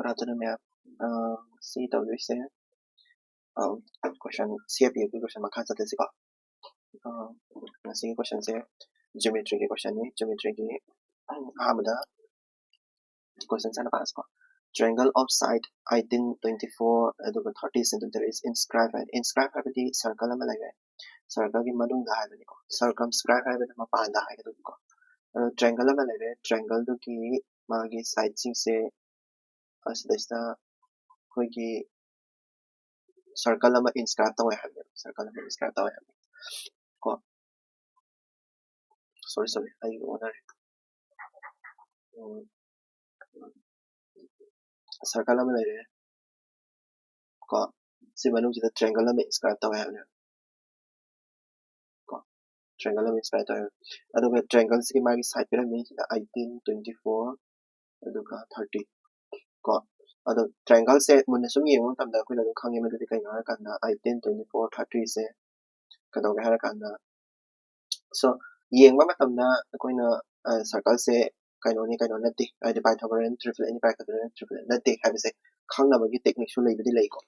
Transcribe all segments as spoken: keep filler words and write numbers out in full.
ꯑꯗꯨꯅ ꯃꯌꯥꯝ ꯁꯤ ꯇꯧꯗꯣꯏꯁꯦ꯫ ꯀꯣꯏꯁꯟ ꯁꯤ ꯑꯦ ꯄꯤ ꯑꯦꯐꯀꯤ ꯀꯣꯏꯁꯟ ꯃꯈꯥ ꯆꯠꯂꯁꯤꯀꯣ꯫ ꯉꯁꯤꯒꯤ ꯀꯣꯏꯁꯟꯁꯦ ꯖꯤꯑꯣꯃꯦꯇ꯭ꯔꯤꯒꯤ ꯀꯣꯏꯁꯟꯅꯤ꯫ ꯖꯤꯑꯣꯃꯦꯇ꯭ꯔꯤꯒꯤ ꯑꯍꯥꯟꯕꯗ ꯀꯣꯏꯁꯟ ꯁꯥꯟꯅ ꯄꯥꯁꯀꯣ꯫ Triangle of side eighteen, twenty-four ꯑꯗꯨꯒ thirty centimeter is inscribed ꯍꯥꯏ꯫ Inscribe ꯍꯥꯏꯕꯗꯤ ꯁꯔꯀꯜ ꯑꯃ ꯂꯩꯔꯦ꯫ ꯁꯔꯀꯜꯒꯤ ꯃꯅꯨꯡꯗ ꯍꯥꯏꯕꯅꯤꯀꯣ꯫ Circumscribe ꯍꯥꯏꯕꯅ ꯃꯄꯥꯟꯗ ꯍꯥꯏꯒꯗꯕꯀꯣ꯫ ꯑꯗꯣ ꯇ꯭ꯔꯥꯏꯡꯒꯜ ꯑꯃ ꯂꯩꯔꯦ꯫ ꯇ꯭ꯔꯥꯏꯡꯒꯜꯗꯨꯒꯤ ꯃꯥꯒꯤ ꯁꯥꯏꯠꯁꯤꯡꯁꯦ ꯑꯁꯤꯗꯩꯁꯤꯗ ꯑꯩꯈꯣꯏꯒꯤ ꯁꯔꯀꯜ ꯑꯃ ꯏꯟꯁꯀ꯭ꯔꯥꯏꯕ ꯇꯧꯋꯦ ꯍꯥꯏꯕꯅꯦꯕ꯫ ꯁꯔꯀꯜ ꯑꯃ ꯏꯟꯁꯀ꯭ꯔꯥꯏꯕ ꯇꯧꯋꯦ ꯍꯥꯏꯕꯅꯦ ꯀꯣ꯫ ꯁꯣꯔꯤ ꯁꯣꯔꯤ, ꯑꯩ ꯑꯣꯟꯅꯔꯦ꯫ ꯁꯔꯀꯜ ꯑꯃ ꯂꯩꯔꯦ ꯀꯣ꯫ ꯁꯤ ꯃꯅꯨꯡꯁꯤꯗ ꯇ꯭ꯔꯥꯏꯡꯒꯜ ꯑꯃ ꯏꯟꯁꯀ꯭ꯔꯥꯏꯕ ꯇꯧꯋꯦ ꯍꯥꯏꯕꯅꯦꯕ ꯀꯣ꯫ ꯇ꯭ꯔꯥꯏꯡꯒꯜ ꯑꯃ ꯏꯟꯁꯀ꯭ꯔꯥꯏꯕ ꯇꯧꯋꯦ꯫ ꯑꯗꯨꯒ ꯇ꯭ꯔꯥꯏꯡꯒꯜꯁꯤꯒꯤ ꯃꯥꯒꯤ ꯁꯥꯏꯠ ꯄꯤꯔꯝꯃꯤ ꯁꯤꯗ eighteen, twenty-four ꯑꯗꯨꯒ thirty ꯀꯣ꯫ ꯑꯗꯣ ꯇ꯭ꯔꯥꯏꯡꯒꯜꯁꯦ ꯃꯨꯟꯅ ꯁꯨꯝ ꯌꯦꯡꯕ ꯃꯇꯝꯗ ꯑꯩꯈꯣꯏꯅ ꯑꯗꯨꯝ ꯈꯪꯉꯦ ꯃꯗꯨꯗꯤ ꯀꯩꯅꯣ ꯍꯥꯏꯔꯀꯥꯟꯗ eighteen, twenty-four, thirty ꯁꯦ ꯀꯩꯗꯧꯒꯦ ꯍꯥꯏꯔꯀꯥꯟꯗ, so ꯌꯦꯡꯕ ꯃꯇꯝꯗ ꯑꯩꯈꯣꯏꯅ ꯁꯔꯀꯜꯁꯦ ꯀꯩꯅꯣꯅꯤ ꯀꯩꯅꯣ ꯅꯠꯇꯦ, ꯍꯥꯏꯗꯤ Pythagorean triplet ꯅꯤ, Pythagorean triplet ꯅꯠꯇꯦ ꯍꯥꯏꯕꯁꯦ ꯈꯪꯅꯕꯒꯤ ꯇꯦꯛꯅꯤꯛꯁꯨ ꯂꯩꯕꯗꯤ ꯂꯩꯀꯣ꯫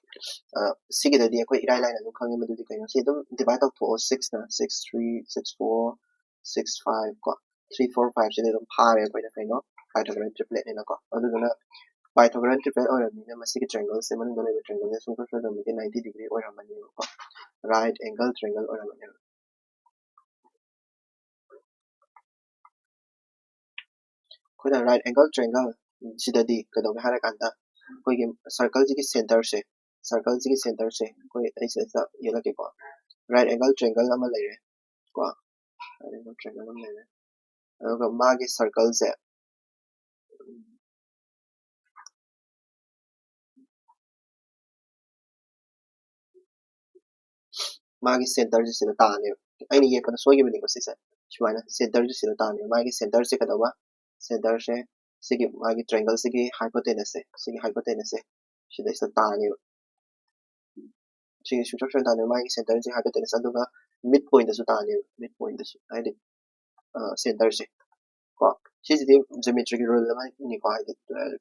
ꯁꯤꯒꯤꯗꯗꯤ ꯑꯩꯈꯣꯏ ꯏꯔꯥꯏ ꯂꯥꯏꯅ ꯑꯗꯨꯝ ꯈꯪꯉꯦ ꯃꯗꯨꯗꯤ ꯀꯩꯅꯣ꯫ ꯁꯤ ꯑꯗꯨꯝ ꯗꯤꯚꯥꯏꯠ ꯇꯧꯊꯣꯛꯑꯣ꯫ Six ꯅ six three, six four, six five ꯀꯣ꯫ Three four five ꯁꯤꯗꯤ ꯑꯗꯨꯝ ꯐꯥꯔꯦ ꯑꯩꯈꯣꯏꯅ ꯀꯩꯅꯣ, Pythagorean triplet ꯅꯤꯅꯀꯣ꯫ ꯑꯗꯨꯗꯨꯅ Pythagorean triplet ꯑꯣꯏꯔꯕꯅꯤꯅ ꯃꯁꯤꯒꯤ ꯇ꯭ꯔꯥꯏꯡꯒꯜꯁꯦ, ꯃꯅꯨꯡꯗ ꯂꯩꯕ ꯇ꯭ꯔꯥꯏꯡꯒꯜꯁꯦ ꯁꯨꯡꯁꯣꯏ ꯁꯣꯏꯗꯅꯃꯛꯀꯤ ninety degree ꯑꯣꯏꯔꯝꯃꯅꯦꯕꯀꯣ꯫ Right angle triangle ꯑꯣꯏꯔꯝꯃꯅꯦꯕ꯫ ꯑꯩꯈꯣꯏꯅ right angle triangle ꯁꯤꯗꯗꯤ ꯀꯩꯗꯧꯒꯦ ꯍꯥꯏꯔꯀꯥꯟꯗ ꯑꯩꯈꯣꯏꯒꯤ ꯁꯔꯀꯜꯁꯤꯒꯤ ꯁꯦꯟꯇꯔꯁꯦ, ꯁꯔꯀꯜꯁꯤꯒꯤ ꯁꯦꯟꯇꯔꯁꯦ ꯑꯩꯈꯣꯏ ꯑꯩ ꯁꯤꯗ ꯌꯦꯛꯂꯛꯀꯦꯀꯣ꯫ Right angle triangle ꯑꯃ ꯂꯩꯔꯦ ꯀꯣ꯫ Right angle triangle ꯑꯃ ꯂꯩꯔꯦ꯫ ꯑꯗꯨꯒ ꯃꯥꯒꯤ ꯁꯔꯀꯜꯁꯦ ꯃꯥꯒꯤ ꯁꯦꯟꯇꯔꯁꯦ ꯁꯤꯗ ꯇꯥꯅꯦꯕ꯫ ꯑꯩꯅ ꯌꯦꯛꯄꯗ ꯁꯣꯏꯈꯤꯕꯅꯤꯀꯣ ꯁꯤꯁꯦ꯫ ꯁꯨꯃꯥꯏꯅ ꯁꯦꯟꯇꯔꯁꯦ ꯁꯤꯗ ꯇꯥꯅꯦꯕ꯫ ꯃꯥꯒꯤ ꯁꯦꯟꯇꯔꯁꯦ ꯀꯩꯗꯧꯕ? ꯁꯦꯟꯇꯔꯁꯦ ꯁꯤꯒꯤ ꯃꯥꯒꯤ ꯇ꯭ꯔꯥꯏꯡꯒꯜꯁꯤꯒꯤ ꯍꯥꯏꯄꯣꯇꯦꯅꯁꯁꯦ, ꯁꯤꯒꯤ ꯍꯥꯏꯄꯣꯇꯦꯅꯁꯁꯦ ꯁꯤꯗꯩꯁꯤꯗ ꯇꯥꯅꯦꯕ꯫ ꯁꯤꯒꯤ ꯁꯨꯡꯁꯣꯏ ꯁꯣꯏꯗꯅ ꯇꯥꯅꯦꯕ꯫ ꯃꯥꯒꯤ ꯁꯦꯟꯇꯔꯁꯦ ꯍꯥꯏꯄꯣꯇꯦꯅꯁ, ꯑꯗꯨꯒ ꯃꯤꯠ ꯄꯣꯏꯟꯗꯁꯨ ꯇꯥꯅꯦꯕ꯫ ꯃꯤꯠ ꯄꯣꯏꯟꯗꯁꯨ ꯍꯥꯏꯗꯤ ꯁꯦꯟꯇꯔꯁꯦ ꯀꯣ꯫ ꯁꯤꯁꯤꯗꯤ geometry ꯒꯤ rule ꯑꯃꯅꯤꯀꯣ, ꯍꯥꯏꯗꯤ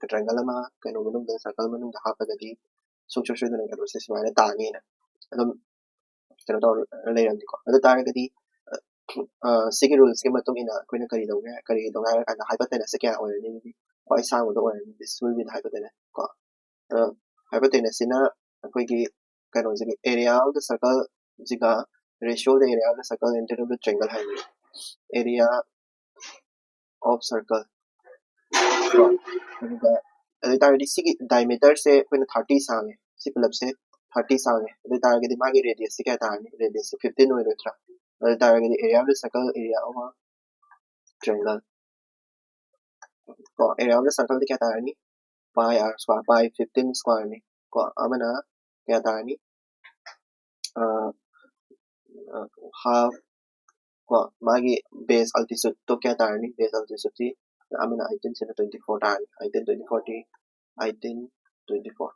triangle ꯑꯃ ꯀꯩꯅꯣ ꯃꯅꯨꯡꯗ, circle ꯃꯅꯨꯡꯗ ꯍꯥꯞꯄꯒꯗꯤ ꯁꯨꯡꯁꯣꯏ ꯁꯣꯏꯗꯅ ꯀꯩꯅꯣꯁꯦ ꯁꯨꯃꯥꯏꯅ ꯇꯥꯅꯤꯅ ꯑꯗꯨꯝ ꯀꯩꯅꯣ ꯇꯧꯔ ꯂꯩꯔꯝꯅꯤꯀꯣ꯫ ꯑꯗꯨ ꯇꯥꯔꯒꯗꯤ ꯑ, ꯁꯤꯒꯤ rule ꯁꯤꯒꯤ ꯃꯇꯨꯡ ꯏꯟꯅ ꯑꯩꯈꯣꯏꯅ ꯀꯔꯤ ꯇꯧꯒꯦ, ꯀꯔꯤ ꯇꯧꯒꯦ ꯍꯥꯏꯔ ꯀꯥꯟꯗ hypotenuse ꯁꯦ ꯀꯌꯥ ꯑꯣꯏꯔꯅꯤ? ꯑꯗꯨꯗꯤ ꯈ꯭ꯋꯥꯏ ꯁꯥꯡꯕꯗꯣ ꯑꯣꯏꯔꯅꯤ, this will be the hypotenuse ꯀꯣ꯫ ꯑꯗꯣ hypotenuse ꯁꯤꯅ ꯑꯩꯈꯣꯏꯒꯤ ꯀꯩꯅꯣꯁꯤꯒꯤ, area of the circle ꯁꯤꯒ ratio of the area of the circle into the triangle ꯍꯥꯏꯕꯅꯤ꯫ Area of circle ꯀꯣ꯫ ꯑꯗꯨꯒ ꯑꯗꯨ ꯑꯣꯏꯇꯥꯔꯒꯗꯤ ꯁꯤꯒꯤ diameter ꯁꯦ ꯑꯩꯈꯣꯏꯅ thirty ꯁꯥꯡꯉꯦ, ꯁꯤ ꯄꯨꯂꯞꯁꯦ thirty ꯁꯥꯡꯉꯦ꯫ ꯑꯗꯨ ꯑꯣꯏꯇꯥꯔꯒꯗꯤ ꯃꯥꯒꯤ radius ꯁꯦ ꯀꯌꯥ ꯇꯥꯔꯅꯤ? Radius ꯁꯦ fifteen ꯑꯣꯏꯔꯣꯏꯗ꯭ꯔꯥ? ꯑꯗꯨ ꯑꯣꯏꯇꯥꯔꯒꯗꯤ area of the circle, area of a triangle ꯀꯣ, area of the circle ꯗꯤ ꯀꯌꯥ ꯇꯥꯔꯅꯤ? Pi r square, pi fifteen square ꯅꯤ ꯀꯣ꯫ ꯑꯃꯅ ꯀꯌꯥ ꯇꯥꯔꯅꯤ? ꯑ, ꯑ, half ꯀꯣ, ꯃꯥꯒꯤ base altitude ꯇꯣ ꯀꯌꯥ ꯇꯥꯔꯅꯤ? Base altitude ꯁꯤ ꯑꯃꯅ eighteen, ꯁꯤꯅ twenty four ꯇꯥꯔꯅꯤ꯫ Eighteen, twenty four ꯗꯤ eighteen, twenty four꯫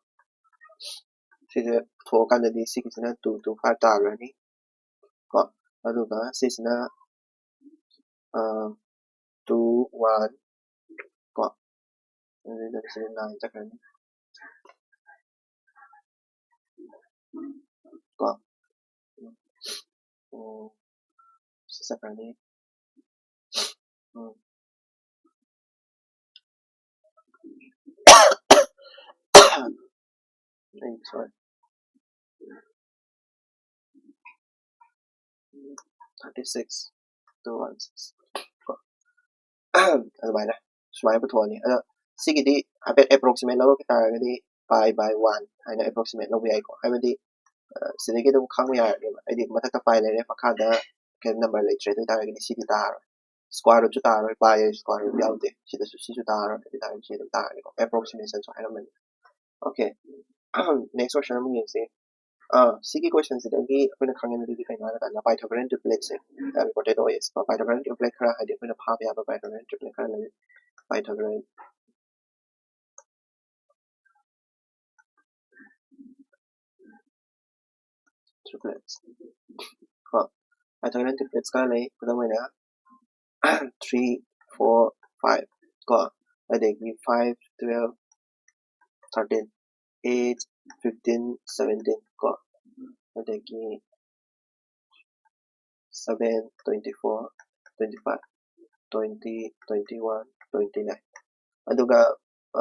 ꯁꯤꯁꯦ ꯊꯣꯛꯑꯀꯥꯟꯗꯗꯤ ꯁꯤꯒꯤꯁꯤꯅ two two five ꯇꯥꯈ꯭ꯔꯅꯤ ꯀꯣ꯫ ꯑꯗꯨꯒ ꯁꯤꯁꯤꯅ ꯑ, two one ꯀꯣ꯫ ꯑꯗꯨꯗ ꯁꯤꯗ nine ꯆꯠꯈ꯭ꯔꯅꯤ ꯀꯣ꯫ ꯎꯝ, ꯁꯤ ꯆꯠꯈ꯭ꯔꯅꯤ꯫ ꯎꯝ꯫ ꯑꯩ, sorry꯫ Thirty six, two one six ꯀꯣ꯫ ꯑꯗꯨꯃꯥꯏꯅ ꯁꯨꯃꯥꯏꯅ ꯄꯨꯊꯣꯛꯑꯅꯤ꯫ ꯑꯗꯣ ꯁꯤꯒꯤꯗꯤ ꯍꯥꯏꯐꯦꯠ approximate ꯂꯧꯔꯛꯈꯤ ꯇꯥꯔꯒꯗꯤ pi by one ꯍꯥꯏꯅ approximate ꯂꯧꯕ ꯌꯥꯏꯀꯣ꯫ ꯍꯥꯏꯕꯗꯤ, ꯑ, ꯁꯤꯗꯒꯤ ꯑꯗꯨꯝ ꯈꯪꯕ ꯌꯥꯔꯅꯦꯕ꯫ ꯍꯥꯏꯗꯤ ꯃꯊꯛꯇ pi ꯂꯩꯔꯦ, ꯃꯈꯥꯗ ꯀꯩꯝ number ꯂꯩꯇ꯭ꯔꯦ, ꯑꯗꯨ ꯑꯣꯏ ꯇꯥꯔꯒꯗꯤ ꯁꯤꯗꯤ ꯇꯥꯔꯔꯣꯏ꯫ Square root ꯁꯨ ꯇꯥꯔꯔꯣꯏ, pi square root ꯌꯥꯎꯗꯦ꯫ ꯁꯤꯗꯁꯨ ꯁꯤꯁꯨ ꯇꯥꯔꯔꯣꯏ, ꯑꯗꯨ ꯑꯣꯏ ꯇꯥꯔꯒꯗꯤ ꯁꯤ ꯑꯗꯨꯝ ꯇꯥꯔꯅꯤꯀꯣ꯫ Approximation ꯁꯨ ꯍꯥꯏꯔꯝꯕꯅꯤ꯫ Okay, next question ꯑꯃꯨꯛ ꯌꯦꯡꯁꯤ꯫ ꯑꯥ, ꯁꯤꯒꯤ question ꯁꯤꯗꯒꯤ ꯑꯩꯈꯣꯏꯅ ꯈꯪꯉꯦ ꯃꯗꯨꯗꯤ ꯀꯩꯅꯣ ꯍꯥꯏꯔꯀꯥꯟꯗ Pythagorean triplet ꯁꯦ important ꯑꯣꯏꯌꯦ꯫ Pythagorean triplet ꯈꯔ, ꯍꯥꯏꯗꯤ ꯑꯩꯈꯣꯏꯅ ꯐꯥꯕ ꯌꯥꯕ Pythagorean triplet ꯈꯔ ꯂꯩ꯫ Pythagorean triplets ꯀꯣ꯫ Pythagorean triplets ꯈꯔ ꯂꯩ꯫ ꯈꯨꯗꯝ ꯑꯣꯏꯅ, three four, five ꯀꯣ, ꯑꯗꯒꯤ five, twelve, thirteen, eight, fifteen, seventeen ꯀꯣ, ꯑꯗꯒꯤ seven, twenty four, twenty five, twenty, twenty one, twenty nine꯫ ꯑꯗꯨꯒ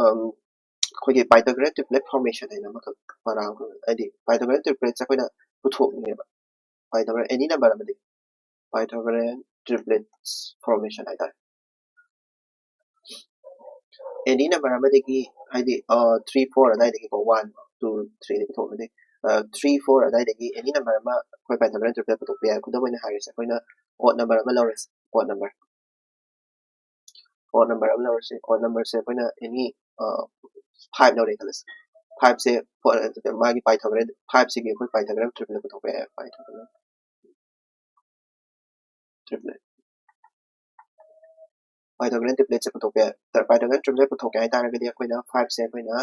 ꯑꯩꯈꯣꯏꯒꯤ Pythagorean triplet formation ꯍꯥꯏꯅ ꯑꯃꯈꯛ ꯃꯔꯥꯡ ꯍꯥꯏꯗꯤ Pythagorean triplets ꯑꯩꯈꯣꯏꯅ ꯄꯨꯊꯣꯛꯅꯤꯡꯉꯦꯕ꯫ Pythagorean any number ꯑꯃꯗꯤ Pythagorean triplets formation ꯍꯥꯏꯇꯥꯔꯦ꯫ Any number ꯑꯃꯗꯒꯤ ꯍꯥꯏꯗꯤ three, four ꯑꯗꯨꯋꯥꯏꯗꯒꯤꯀꯣ, one, two, three ꯄꯨꯊꯣꯛꯑꯗꯤ three, four ꯑꯗꯨꯋꯥꯏꯗꯒꯤ any number ꯑꯃ ꯑꯩꯈꯣꯏ Pythagorean triplet ꯄꯨꯊꯣꯛꯄ ꯌꯥꯏ꯫ ꯈꯨꯗꯝ ꯑꯣꯏꯅ ꯍꯥꯏꯔꯤꯁꯦ, ꯑꯩꯈꯣꯏꯅ odd number ꯑꯃ ꯂꯧꯔꯁꯦ, odd number, odd number ꯑꯃ ꯂꯧꯔꯁꯦ꯫ Odd numberꯁꯦ ꯑꯩꯈꯣꯏꯅ any five ꯂꯧꯔꯦ ꯈꯜꯂꯁꯦ꯫ Fiveꯁꯦ ꯃꯥꯒꯤ Pythagorean, fiveꯁꯤꯒꯤ ꯑꯩꯈꯣꯏ Pythagorean triplet ꯄꯨꯊꯣꯛꯄ ꯌꯥꯏ꯫ Pythagorean triplet, Pythagorean tripletꯁꯦ ꯄꯨꯊꯣꯛꯄ ꯌꯥꯏ꯫ Pythagorean triplet ꯄꯨꯊꯣꯛꯀꯦ ꯍꯥꯏꯇꯥꯔꯒꯗꯤ ꯑꯩꯈꯣꯏꯅ fiveꯁꯦ, ꯑꯩꯈꯣꯏꯅ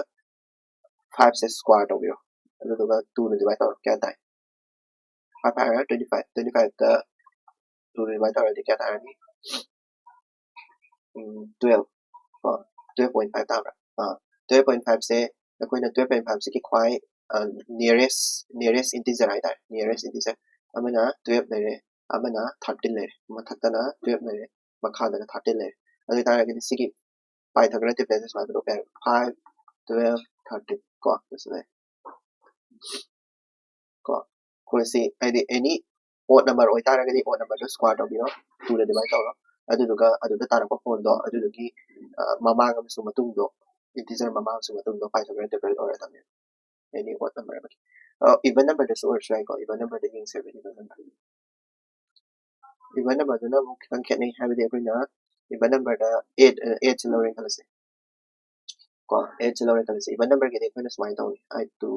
fiveꯁꯦ square ꯇꯧꯕꯤꯔꯣ, ꯑꯗꯨꯗꯨꯒ twoꯅ divide ꯇꯧꯔꯣ꯫ ꯀꯌꯥ ꯇꯥꯏ? Five five twenty five, twenty fiveꯇ twoꯅ divide ꯇꯧꯔꯗꯤ ꯀꯌꯥ ꯇꯥꯔꯅꯤ? Twelve ꯀꯣ, twelve point five ꯇꯥꯕ꯭ꯔꯥ? ꯑꯥ, twelve point fiveꯁꯦ ꯑꯩꯈꯣꯏꯅ twelve point fiveꯁꯤꯒꯤ ꯈ꯭ꯋꯥꯏ nearest, nearest integer ꯍꯥꯏꯇꯥꯔꯦ꯫ Nearest integer ꯑꯃꯅ twelve ꯂꯩꯔꯦ, ꯑꯃꯅ thirteen ꯂꯩꯔꯦ, ꯃꯊꯛꯇꯅ twelve ꯂꯩꯔꯦ, ꯃꯈꯥꯗꯅ thirteen ꯂꯩꯔꯦ꯫ ꯑꯗꯨ ꯑꯣꯏꯇꯥꯔꯒꯗꯤ ꯁꯤꯒꯤ Pythagorean triplets ꯁꯨꯃꯥꯏꯅ ꯄꯨꯊꯣꯛꯄ ꯌꯥꯏ, five, twelve, thirteen ꯀꯣ, ꯑꯗꯨꯁꯨ ꯂꯩ꯫ ꯀꯣ, ꯑꯩꯈꯣꯏ ꯁꯤ ꯍꯥꯏꯗꯤ any odd number ꯑꯣꯏꯇꯥꯔꯒꯗꯤ odd numberꯗꯣ square ꯇꯧꯕꯤꯔꯣ, twoꯅ divide ꯇꯧꯔꯣ, ꯑꯗꯨꯗꯨꯒ ꯑꯗꯨꯗ ꯇꯥꯔꯛꯄ ꯐꯣꯟꯗꯣ ꯑꯗꯨꯗꯨꯒꯤ ꯃꯃꯥꯡ ꯑꯃꯁꯨꯡ ꯃꯇꯨꯡꯗꯣ, integer ꯃꯃꯥꯡ ꯑꯃꯁꯨꯡ ꯃꯇꯨꯡꯗꯣ Pythagorean triplets ꯑꯣꯏꯔꯗꯕꯅꯦ꯫ Any odd number ꯑꯃꯒꯤ even numberꯗꯁꯨ ꯑꯣꯏꯔꯁꯨ ꯌꯥꯏꯀꯣ꯫ Even numberꯗ ꯌꯦꯡꯁꯦꯕ, even number, even numberꯗꯨꯅ ꯑꯃꯨꯛ ꯈꯤꯇꯪ ꯈꯦꯠꯅꯩ, ꯍꯥꯏꯕꯗꯤ ꯑꯩꯈꯣꯏꯅ even numberꯗ eight, eightꯁꯦ ꯂꯧꯔꯦ ꯈꯜꯂꯁꯦ ꯀꯣ, eightꯁꯦ ꯂꯧꯔꯦ ꯈꯜꯂꯁꯦ꯫ Even numberꯒꯤꯗꯤ ꯑꯩꯈꯣꯏꯅ ꯁꯨꯃꯥꯏꯅ ꯇꯧꯅꯤ, eight to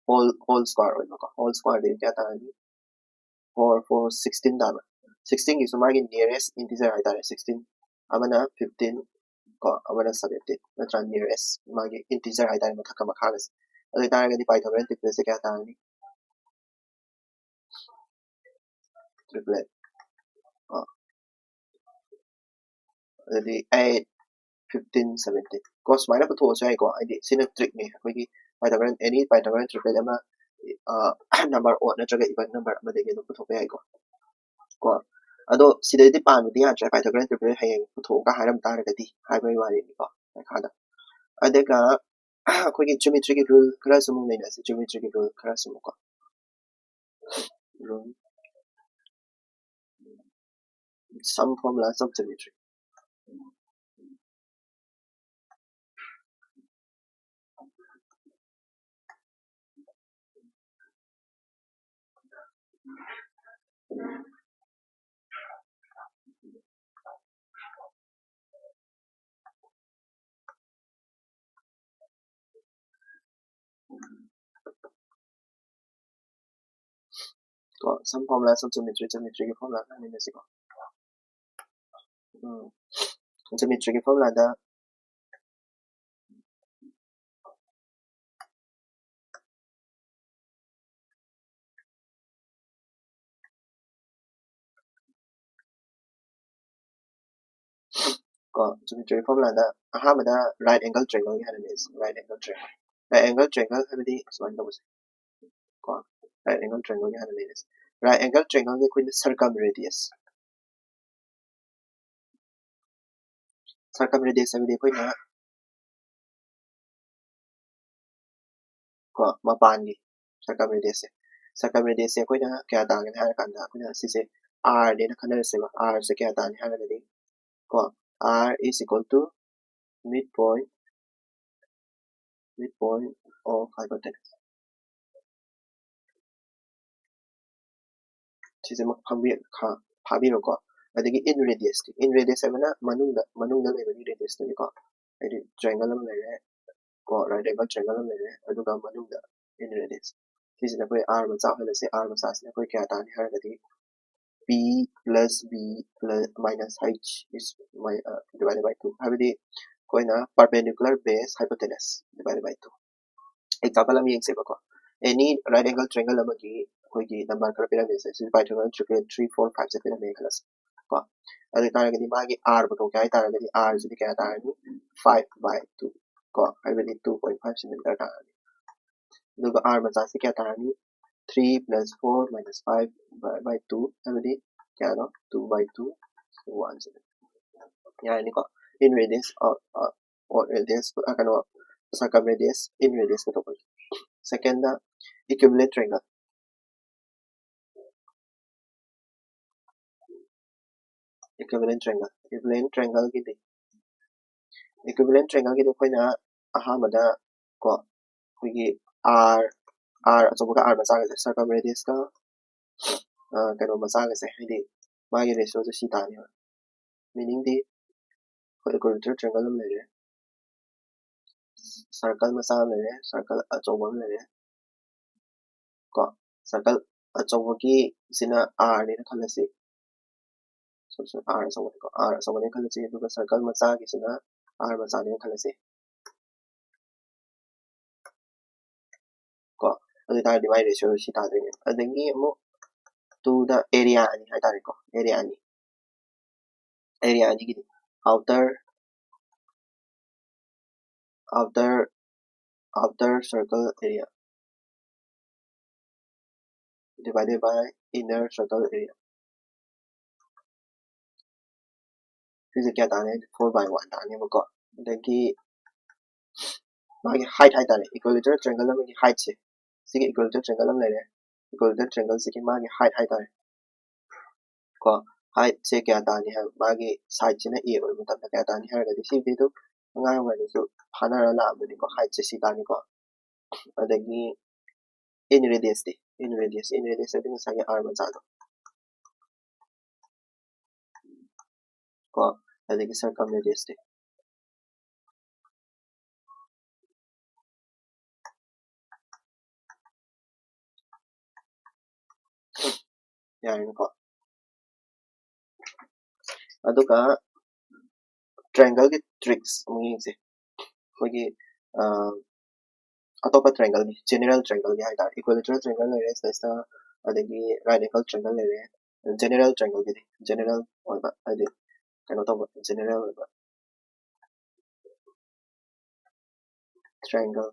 whole, whole square ꯑꯣꯏꯕꯀꯣ꯫ Whole squareꯗꯤ ꯀꯌꯥ ꯇꯥꯔꯅꯤ? Four, four, sixteen ꯇꯥꯕ꯭ꯔꯥ? Sixteenꯒꯤꯁꯨ ꯃꯥꯒꯤ nearest integer ꯍꯥꯏꯇꯥꯔꯦ, sixteen, ꯑꯃꯅ fifteen ꯀꯣ, ꯑꯃꯅ seventeen, ꯅꯠꯇ꯭ꯔꯥ? Nearest ꯃꯥꯒꯤ integer ꯍꯥꯏꯇꯥꯔꯦ, ꯃꯊꯛꯀ ꯃꯈꯥꯒꯁꯦ꯫ ꯑꯗꯨ ꯑꯣꯏꯇꯥꯔꯒꯗꯤ Pythagorean tripletsꯁꯦ ꯀꯌꯥ ꯇꯥꯔꯅꯤ? Triplet ꯑ, ꯑꯗꯨꯗꯤ eight, fifteen, seventeen ꯀꯣ, ꯁꯨꯃꯥꯏꯅ ꯄꯨꯊꯣꯛꯑꯁꯨ ꯌꯥꯏꯀꯣ꯫ ꯍꯥꯏꯗꯤ ꯁꯤꯅ trick ꯅꯤ, ꯑꯩꯈꯣꯏꯒꯤ Pythagorean, any Pythagorean triplet ꯑꯃ number odd ꯅꯠꯇ꯭ꯔꯒ even number ꯑꯃꯗꯒꯤ ꯑꯗꯨꯝ ꯄꯨꯊꯣꯛꯄ ꯌꯥꯏꯀꯣ꯫ ꯀꯣ ꯑꯗꯣ ꯁꯤꯗꯩꯗꯤ ꯄꯥꯟꯕꯗꯤ ꯌꯥꯗ꯭ꯔꯦ, Pythagorean triplet ꯍꯌꯦꯡ ꯄꯨꯊꯣꯛꯑꯒ ꯍꯥꯏꯔꯝ ꯇꯥꯔꯒꯗꯤ ꯍꯥꯏꯕꯒꯤ ꯋꯥꯔꯤꯅꯤꯀꯣ ꯄꯩꯈꯥꯗ꯫ ꯑꯗꯨꯒ ꯑꯩꯈꯣꯏꯒꯤ geometry ꯒꯤ rule ꯈꯔꯁꯨ ꯑꯃꯨꯛ ꯅꯩꯅꯁꯤ, geometry ꯒꯤ rule ꯈꯔꯁꯨ ꯑꯃꯨꯛꯀꯣ꯫ Rule, some formulas of geometry. ꯀꯣ some formulas of geometry, geometry ꯒꯤ formula ꯈꯔ ꯅꯩꯅꯁꯤꯀꯣ꯫ ꯎꯝ, geometry ꯒꯤ formula ꯗ ꯀꯣ geometry formula ꯗ ꯑꯍꯥꯟꯕꯗ right angle triangle ꯒꯤ ꯍꯥꯟꯅ ꯅꯩꯅꯁꯤ꯫ Right angle triangle, right angle triangle ꯍꯥꯏꯕꯗꯤ ꯁꯨꯃꯥꯏꯅ ꯇꯧꯕꯁꯦ ꯀꯣ꯫ Right angle triangle ꯒꯤ ꯍꯥꯟꯅ ꯅꯩꯅꯁꯤ꯫ Right angle triangle ꯒꯤ ꯑꯩꯈꯣꯏꯅ circumradius, circumradius ꯍꯥꯏꯕꯗꯤ ꯑꯩꯈꯣꯏꯅ ꯀꯣ ꯃꯄꯥꯟꯒꯤ circumradius ꯁꯦ, circumradius ꯁꯦ ꯑꯩꯈꯣꯏꯅ ꯀꯌꯥ ꯇꯥꯒꯅꯤ ꯍꯥꯏꯔ ꯀꯥꯟꯗ ꯑꯩꯈꯣꯏꯅ ꯁꯤꯁꯦ R ꯅꯦꯅ ꯈꯟꯅꯔꯁꯦꯕ꯫ R ꯁꯦ ꯀꯌꯥ ꯇꯥꯅꯤ ꯍꯥꯏꯔꯒꯗꯤ ꯀꯣ R is equal to midpoint, midpoint of hypotenuse. ꯁꯤꯁꯦ ꯐꯥꯕꯤꯔꯣꯀꯣ꯫ ꯑꯗꯒꯤ in radius T, in radius ꯍꯥꯏꯕꯅ ꯃꯅꯨꯡꯗ, ꯃꯅꯨꯡꯗ ꯂꯩꯕꯒꯤ radius ꯇꯨꯅꯤꯀꯣ꯫ ꯍꯥꯏꯗꯤ triangle ꯑꯃ ꯂꯩꯔꯦ ꯀꯣ, right angle triangle ꯑꯃ ꯂꯩꯔꯦ, ꯑꯗꯨꯒ ꯃꯅꯨꯡꯗ in radius, ꯁꯤꯁꯤꯅ ꯑꯩꯈꯣꯏ R ꯃꯆꯥ ꯑꯣꯏꯍꯜꯂꯁꯦ꯫ R ꯃꯆꯥꯁꯤꯅ ꯑꯩꯈꯣꯏ ꯀꯌꯥ ꯇꯥꯅꯤ ꯍꯥꯏꯔꯒꯗꯤ P plus B plus minus H is divided by two, ꯍꯥꯏꯕꯗꯤ ꯑꯩꯈꯣꯏꯅ perpendicular base hypotenuse divided by two꯫ Example ꯑꯃ ꯌꯦꯡꯁꯦꯕꯀꯣ꯫ Any right angle triangle ꯑꯃꯒꯤ ꯑꯩꯈꯣꯏꯒꯤ number ꯈꯔ ꯄꯤꯔꯝꯃꯤꯁꯦ, ꯁꯤ Pythagorean triplet three, four, five ꯁꯦ ꯄꯤꯔꯝꯃꯦ ꯈꯜꯂꯁꯦ꯫ ꯀꯣ꯫ ꯑꯗꯨ ꯑꯣꯏꯇꯥꯔꯒꯗꯤ ꯃꯥꯒꯤ R ꯄꯨꯊꯣꯛꯀꯦ ꯍꯥꯏꯇꯥꯔꯒꯗꯤ R ꯁꯤꯗꯤ ꯀꯌꯥ ꯇꯥꯔꯅꯤ? Five by two ꯀꯣ, ꯍꯥꯏꯕꯗꯤ two point five centimeter ꯇꯥꯔꯅꯤ꯫ ꯑꯗꯨꯒ R ꯃꯆꯥꯁꯤ ꯀꯌꯥ ꯇꯥꯔꯅꯤ? Three plus four minus five by two, ꯍꯥꯏꯕꯗꯤ ꯀꯌꯥꯅꯣ? Two by two, one centimeter꯫ ꯌꯥꯔꯅꯤꯀꯣ? In radius of, uh, or radius, ꯑ, ꯀꯩꯅꯣ, circumradius, in radius ꯄꯨꯊꯣꯛꯄꯒꯤ꯫ Second ꯗ equivalent triangle꯫ Equivalent triangle, equivalent triangle ꯒꯤꯗꯤ, equivalent triangle ꯒꯤꯗꯤ ꯑꯩꯈꯣꯏꯅ ꯑꯍꯥꯟꯕꯗ ꯀꯣ, ꯑꯩꯈꯣꯏꯒꯤ R, R ꯑꯆꯧꯕꯒ R ꯃꯆꯥꯒꯁꯦ, circumradius ꯀ, ꯑ, ꯀꯩꯅꯣ ꯃꯆꯥꯒꯁꯦ, ꯍꯥꯏꯗꯤ ꯃꯥꯒꯤ ratio ꯁꯦ ꯁꯤ ꯇꯥꯅꯦꯕ꯫ Meaning ꯗꯤ ꯑꯩꯈꯣꯏ equilateral triangle ꯑꯃ ꯂꯩꯔꯦ, circle ꯃꯆꯥ ꯑꯃ ꯂꯩꯔꯦ, circle ꯑꯆꯧꯕ ꯑꯃ ꯂꯩꯔꯦ ꯀꯣ꯫ Circle ꯑꯆꯧꯕꯒꯤ ꯁꯤꯅ R ꯅꯦꯅ ꯈꯜꯂꯁꯤ꯫ Sorry, sorry, R ꯑꯆꯧꯕꯅꯤꯀꯣ, R ꯑꯆꯧꯕꯅꯦ ꯈꯜꯂꯁꯤ, ꯑꯗꯨꯒ circle ꯃꯆꯥꯒꯤꯁꯤꯅ R ꯃꯆꯥꯅꯦꯅ ꯈꯜꯂꯁꯤ ꯀꯣ꯫ ꯑꯗꯨ ꯑꯣꯏꯇꯥꯔꯗꯤ ꯃꯥꯏ ratio ꯁꯤ ꯇꯥꯗꯣꯏꯅꯦ꯫ ꯑꯗꯒꯤ ꯑꯃꯨꯛ two ꯗ area ꯑꯅꯤ ꯍꯥꯏꯇꯥꯔꯦꯀꯣ, area ꯑꯅꯤ, area ꯑꯅꯤꯒꯤꯗꯤ outer, outer, outer circle area divided by inner circle area꯫ ꯁꯤꯁꯦ ꯀꯌꯥ ꯇꯥꯅꯤ? Four by one ꯇꯥꯅꯦꯕꯀꯣ꯫ ꯑꯗꯒꯤ ꯃꯥꯒꯤ height ꯍꯥꯏꯇꯥꯔꯦ, equilateral triangle ꯑꯃꯒꯤ height ꯁꯦ, ꯁꯤꯒꯤ equilateral triangle ꯑꯃ ꯂꯩꯔꯦ, equilateral triangle ꯁꯤꯒꯤ ꯃꯥꯒꯤ height ꯍꯥꯏꯇꯥꯔꯦ ꯀꯣ꯫ Height ꯁꯦ ꯀꯌꯥ ꯇꯥꯅꯤ ꯍꯥꯏꯕ, ꯃꯥꯒꯤ side ꯁꯤꯅ A ꯑꯣꯏꯕ ꯃꯇꯝꯗ ꯀꯌꯥ ꯇꯥꯅꯤ ꯍꯥꯏꯔꯒꯗꯤ, ꯁꯤꯗꯤ ꯑꯗꯨꯝ ꯑꯉꯥꯡ ꯑꯣꯏꯔꯤꯉꯩꯗꯁꯨ ꯐꯥꯅꯔ ꯂꯥꯛꯑꯕꯅꯤꯀꯣ, height ꯁꯦ ꯁꯤ ꯇꯥꯅꯤꯀꯣ꯫ ꯑꯗꯒꯤ in radius T, in radius, in radius ꯍꯥꯏꯗꯤ ꯉꯁꯥꯏꯒꯤ R ꯃꯆꯥꯗꯣ ꯀꯣ, ꯑꯗꯒꯤ circumradius ꯇꯤ꯫ ꯌꯥꯔꯦꯅꯀꯣ꯫ ꯑꯗꯨꯒ triangle ꯒꯤ tricks ꯑꯃꯨꯛ ꯌꯦꯡꯁꯦ꯫ ꯑꯩꯈꯣꯏꯒꯤ, ꯑ, ꯑꯇꯣꯞꯄ triangle ꯒꯤ, general triangle ꯒꯤ ꯍꯥꯏꯇꯥꯔꯦ, equilateral triangle ꯂꯩꯔꯦ ꯁꯤꯗꯩꯁꯤꯗ, ꯑꯗꯒꯤ right angle triangle ꯂꯩꯔꯦ, ꯖꯦꯅꯦꯔꯦꯜ ꯇ꯭ꯔꯥꯏꯡꯒꯜꯒꯤꯗꯤ ꯖꯦꯅꯦꯔꯦꯜ ꯑꯣꯏꯕ, ꯍꯥꯏꯗꯤ ꯀꯩꯅꯣ ꯇꯧꯕ, ꯖꯦꯅꯦꯔꯦꯜ ꯑꯣꯏꯕ ꯇ꯭ꯔꯥꯏꯡꯒꯜ,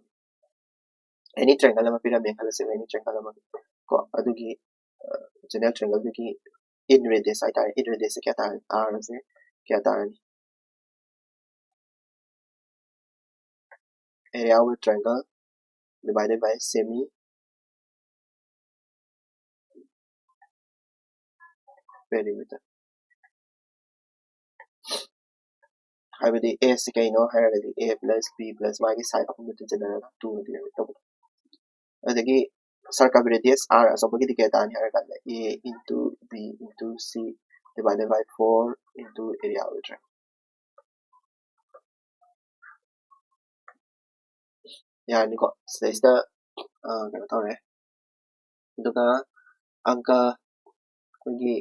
ꯑꯦꯅꯤ ꯇ꯭ꯔꯥꯏꯡꯒꯜ ꯑꯃ ꯄꯤꯔꯝꯃꯦ ꯈꯜꯂꯁꯦꯕ, ꯑꯦꯅꯤ ꯇ꯭ꯔꯥꯏꯡꯒꯜ ꯑꯃ ꯀꯣ, ꯑꯗꯨꯒꯤ ꯖꯦꯅꯦꯔꯦꯜ ꯇ꯭ꯔꯥꯏꯡꯒꯜꯗꯨꯒꯤ ꯏꯟ ꯔꯦꯗꯤꯌꯁ ꯍꯥꯏꯇꯥꯔꯦ, ꯏꯟ ꯔꯦꯗꯤꯌꯁꯁꯦ ꯀꯌꯥ ꯇꯥꯔꯅꯤ? ꯑꯥꯔꯁꯦ ꯀꯌꯥ ꯇꯥꯔꯅꯤ? Area of a triangle divided by semi perimeter. ꯍꯥꯏꯕꯗꯤ ꯑꯦꯁ ꯁꯤ ꯀꯩꯅꯣ ꯍꯥꯏꯔꯒꯗꯤ ꯑꯦ ꯄ꯭ꯂꯁ ꯕꯤ ꯄ꯭ꯂꯁ ꯃꯥꯒꯤ ꯁꯥꯏꯠ ꯑꯍꯨꯝꯗꯨ ꯇꯤꯟꯁꯤꯟꯅꯔꯒ ꯇꯨꯅ ꯗꯤꯅꯣꯃꯤꯅꯦꯠ ꯇꯧꯕꯗꯣ꯫ ꯑꯗꯒꯤ ꯁꯔꯀꯝꯐꯔꯦꯟꯁ ꯑꯥꯔ ꯑꯆꯧꯕꯒꯤꯗꯤ ꯀꯌꯥ ꯇꯥꯅꯤ ꯍꯥꯏꯔ ꯀꯥꯟꯗ A into B into C divided by four into area of the triangle꯫ ꯌꯥꯔꯅꯤꯀꯣ? ꯁꯤꯗꯩꯁꯤꯗ ꯀꯩꯅꯣ ꯇꯧꯔꯦ꯫ ꯑꯗꯨꯒ ꯑꯪꯀ ꯑꯩꯈꯣꯏꯒꯤ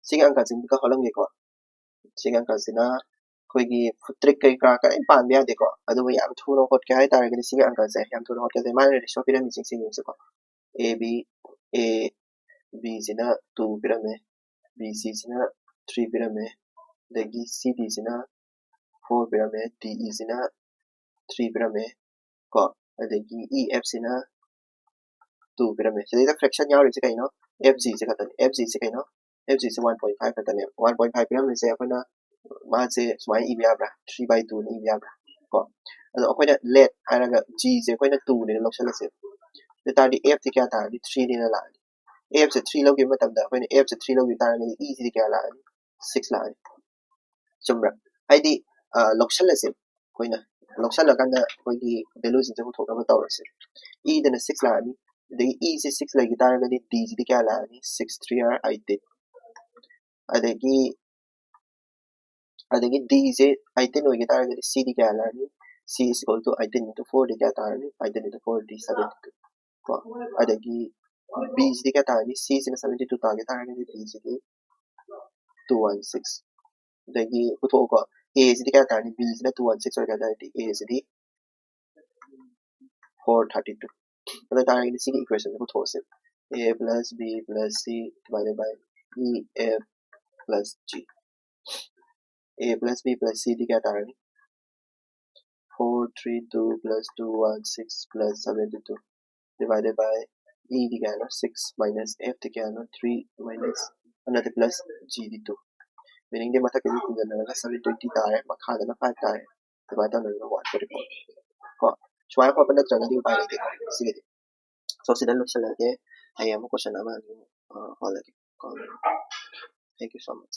ꯁꯤꯒꯤ ꯑꯪꯀꯁꯤꯡꯁꯤꯒ ꯍꯣꯠꯂꯝꯒꯦꯀꯣ꯫ ꯁꯤꯒꯤ ꯑꯪꯀꯁꯤꯅ ꯑꯩꯈꯣꯏꯒꯤ ꯇ꯭ꯔꯤꯛ ꯀꯩ ꯀꯔꯥ ꯀꯔꯤꯝ ꯄꯥꯟꯕ ꯌꯥꯗꯦꯀꯣ꯫ ꯑꯗꯨꯕꯨ ꯌꯥꯝ ꯊꯨꯅ ꯍꯣꯠꯀꯦ ꯍꯥꯏꯇꯥꯔꯒꯗꯤ ꯁꯤꯒꯤ ꯑꯪꯀꯁꯦ ꯌꯥꯝ ꯊꯨꯅ ꯍꯣꯠꯀꯦ ꯍꯥꯏ ꯇꯥꯔꯗꯤ ꯃꯥꯅ ratio ꯄꯤꯔꯝꯃꯤꯁꯤꯡꯁꯦ ꯌꯦꯡꯁꯤꯀꯣ꯫ A B, A B ꯁꯤꯅ two ꯄꯤꯔꯝꯃꯦ, B C ꯁꯤꯅ three ꯄꯤꯔꯝꯃꯦ, ꯑꯗꯒꯤ C D ꯁꯤꯅ four ꯄꯤꯔꯝꯃꯦ, D E ꯁꯤꯅ three ꯄꯤꯔꯝꯃꯦ ꯀꯣ, ꯑꯗꯒꯤ E F ꯁꯤꯅ two ꯄꯤꯔꯝꯃꯦ꯫ ꯁꯤꯗꯩꯗ ꯐ꯭ꯔꯦꯛꯁꯟ ꯌꯥꯎꯔꯤꯁꯦ ꯀꯩꯅꯣ? F G ꯁꯦ ꯈꯛꯇꯅꯦ꯫ F G ꯁꯦ ꯀꯩꯅꯣ? F G ꯁꯦ one point five ꯈꯛꯇꯅꯦ꯫ One point five ꯄꯤꯔꯝꯃꯤꯁꯦ ꯑꯩꯈꯣꯏꯅ ꯃꯥꯁꯦ ꯁꯨꯃꯥꯏꯅ ꯏꯕ ꯌꯥꯕ꯭ꯔꯥ? Three by two ꯅ ꯏꯕ ꯌꯥꯕ꯭ꯔꯥ? ꯀꯣ, ꯑꯗꯣ ꯑꯩꯈꯣꯏꯅ let ꯍꯥꯏꯔꯒ G ꯁꯦ ꯑꯩꯈꯣꯏꯅ two ꯅꯦꯅ ꯂꯧꯁꯜꯂꯁꯦ꯫ ꯑꯗꯨ ꯇꯥꯔꯗꯤ F ꯇꯤ ꯀꯌꯥ ꯇꯥꯔꯅꯤ? Three ꯅꯦꯅ ꯂꯥꯛꯑꯅꯤ꯫ F ꯁꯦ three ꯂꯧꯈꯤꯕ ꯃꯇꯝꯗ ꯑꯩꯈꯣꯏꯅ F ꯁꯦ three ꯂꯧꯈꯤꯕ ꯇꯥꯔꯒꯗꯤ E ꯁꯤꯗꯤ ꯀꯌꯥ ꯂꯥꯛꯑꯅꯤ? Six ꯂꯥꯛꯑꯅꯤ꯫ ꯆꯨꯝꯕ꯭ꯔꯥ? ꯍꯥꯏꯗꯤ ꯂꯧꯁꯜꯂꯁꯦ, ꯑꯩꯈꯣꯏꯅ ꯂꯧꯁꯜꯂꯀꯥꯟꯗ ꯑꯩꯈꯣꯏꯒꯤ ꯚꯦꯂꯨꯁꯤꯡꯁꯦ ꯄꯨꯊꯣꯛꯅꯕ ꯇꯧꯔꯁꯦ꯫ E ꯗꯅ six ꯂꯥꯛꯑꯅꯤ, ꯑꯗꯒꯤ E ꯁꯦ six ꯂꯩꯈꯤ ꯇꯥꯔꯒꯗꯤ D ꯁꯤꯗꯤ ꯀꯌꯥ ꯂꯥꯛꯑꯅꯤ? Six three are eighteen꯫ ꯑꯗꯒꯤ ꯑꯗꯒꯤ D ꯁꯦ eighteen ꯑꯣꯏꯈꯤ ꯇꯥꯔꯒꯗꯤ C ꯗꯤ ꯀꯌꯥ ꯂꯥꯛꯑꯅꯤ? C is equal to eighteen into four ꯗꯤ ꯀꯌꯥ ꯇꯥꯔꯅꯤ? Eighteen into four ꯗꯤ seventy two ꯀꯣ꯫ ꯑꯗꯒꯤ B ꯁꯤꯗꯤ ꯀꯌꯥ ꯇꯥꯔꯅꯤ? C ꯁꯤꯅ seventy two ꯇꯥꯒꯦ ꯇꯥꯔꯒꯗꯤ B ꯁꯤꯗꯤ two one six꯫ ꯑꯗꯒꯤ ꯄꯨꯊꯣꯛꯎꯀꯣ, A ꯁꯤꯗꯤ ꯀꯌꯥ ꯇꯥꯔꯅꯤ? B ꯁꯤꯅ two one six ꯑꯣꯏꯒꯦ ꯇꯥꯔꯗꯤ A CD four thirty two꯫ ꯑꯗꯨ ꯑꯣꯏꯇꯥꯔꯒꯗꯤ ꯁꯤꯒꯤ equation say ꯄꯨꯊꯣꯛꯑꯁꯦ, a plus b plus c divided by e f plus g꯫ A plus b plus c ꯗꯤ ꯀꯌꯥ ꯇꯥꯔꯅꯤ? Four three two plus two one six plus seventy two divided by e ꯗꯤ ꯀꯌꯥꯅꯣ? Six minus f ꯗꯤ ꯀꯌꯥꯅꯣ? Three minus, ꯅꯠꯇꯦ, plus g ꯗꯤ two꯫ Meaning ꯗꯤ ꯃꯊꯛꯀꯤꯗꯤ ꯄꯨꯟꯁꯤꯟꯅꯔꯒ seven twenty ꯇꯥꯔꯦ, ꯃꯈꯥꯗꯅ five ꯇꯥꯔꯦ꯫ ꯑꯗꯨꯃꯥꯏꯅ ꯇꯧꯅꯔꯒ one forty four ꯀꯣ꯫ ꯁꯨꯃꯥꯏꯅ ꯍꯣꯠꯄ ꯅꯠꯇ꯭ꯔꯒꯗꯤ ꯎꯄꯥꯏ ꯂꯩꯇꯦ ꯁꯤꯒꯤꯗꯤ꯫ So ꯁꯤꯗ ꯂꯣꯏꯁꯤꯜꯂꯒꯦ꯫ ꯍꯌꯦꯡ ꯑꯃꯨꯛ question ꯑꯃ ꯑꯅꯤ ꯑꯃꯨꯛ, ꯑ, ꯍꯣꯠꯂꯒꯦ ꯀꯣ꯫ Thank you so much꯫